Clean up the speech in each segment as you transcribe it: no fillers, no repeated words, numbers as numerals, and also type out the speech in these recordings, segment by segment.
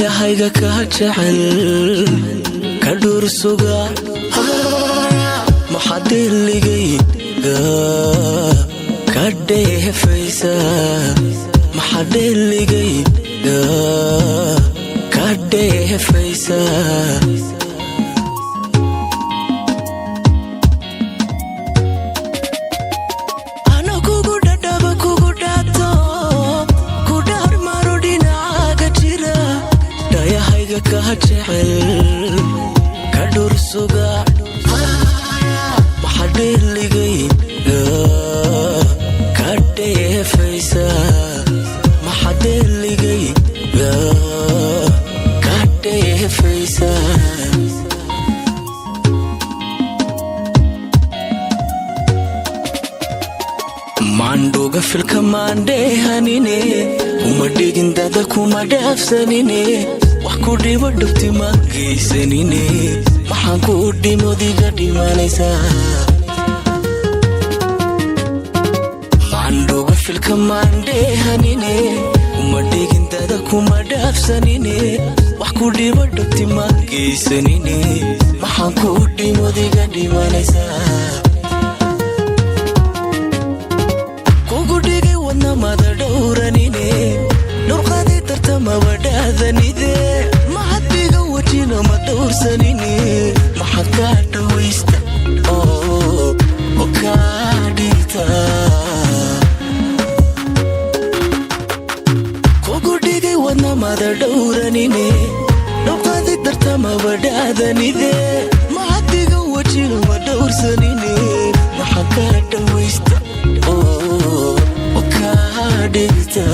Dhayahayga kaa jecel ka dhuursuga. Maxaa dheeligayga ka dheefaysa? Maxaa dheeligayga ka dheefaysa? Ana kugu dhadhaba, kugu dhaato, ku dhaarmaro dhinacaaga jira. Dhayahayga kaa jecel ka dhursuga. Maxaa dheeligayga ka dheefaysa? Maxaa dheeligayga ka dheefaysa? Maandhoga filka maandheehanine, kuma dhigin dada, kuma dhaafsanine, wax ku dhibo dhubti ma geysanine. Maxaan kuu dhimodiga dhimanaysaa? Maandhoga filka maandheehanine, kuma dhigin dada, kuma dhaafsanine, wax ku dhibo dhubti ma geysanine. Maxaan kuu dhimodiga dhimanaysaa? Kugu dhigay wadnamada dhowranine, dhowrqaaday tartamaba dhaadanide. Mahadiga wejina ma dhowrsanine. Maxaa kaa dhawaysta oo kaa dhigta? Kugu dhigay wadnamada dhowranine, dhowrqaaday tartamaba dhaadanide. Mahadiga wejina ma dhowrsanine. Maxaa kaa dhawaysta oo kaa dhigta?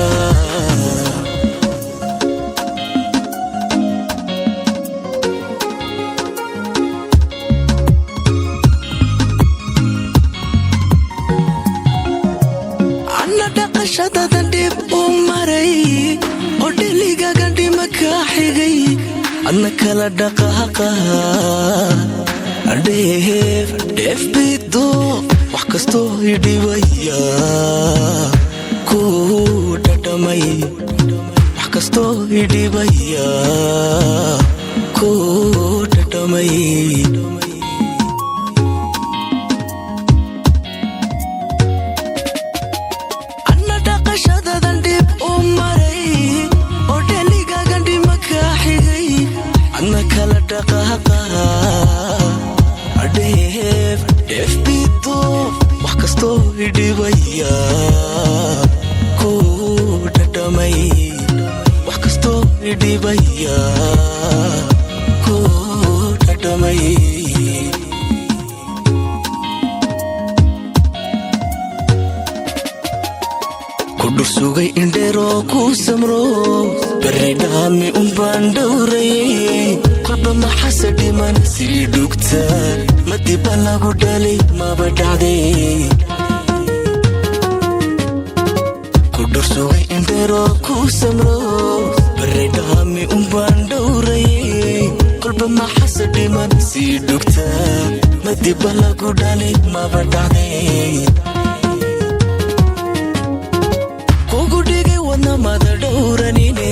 Anna dhaqashadadan dhib u maray oo dheligagan dhima kaa xigay. Adna kala dhaqaaqa dheef dheef bido, wax kastoo idhibaya ku dhadhamay, wax kastoo idhibaya ku dhadhamay. Anna dhaqashadadan dhib u maray oo dheligagan dhima kaa xigay. Adna kala dhaqaaqa dheef dheef bido, wax kastoo idhibaya ku dhadhamay, wax kastoo idhibaya ku dhadhamay. Ku dhursugay indheeroo ku samro, barri dhaami unbaan dhowrayay. Kolba maxase dhiman sii dhugta? Madiba lagu dhalay? Maba dhacday. Ku dhursugay indheeroo ku samro, barri dhaami unbaan dhowrayay. Kolba maxase dhiman sii dhugta? Madiba lagu dhalay? Maba dhacday. Kugu dhigay wadnamada dhowranine,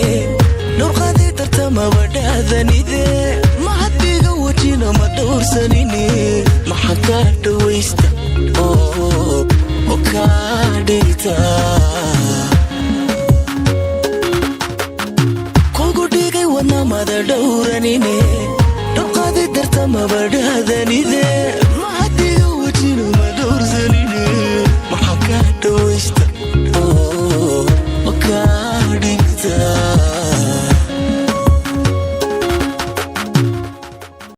dhowrqaaday tartamaba dhaadanide. Mahadiga wejina ma dhowrsanine. Maxaa kaa dhawaysta oo kaa dhigta? Kugu dhigay wadnamada dhowranine, dhowrqaaday tartamaba dhaadanide.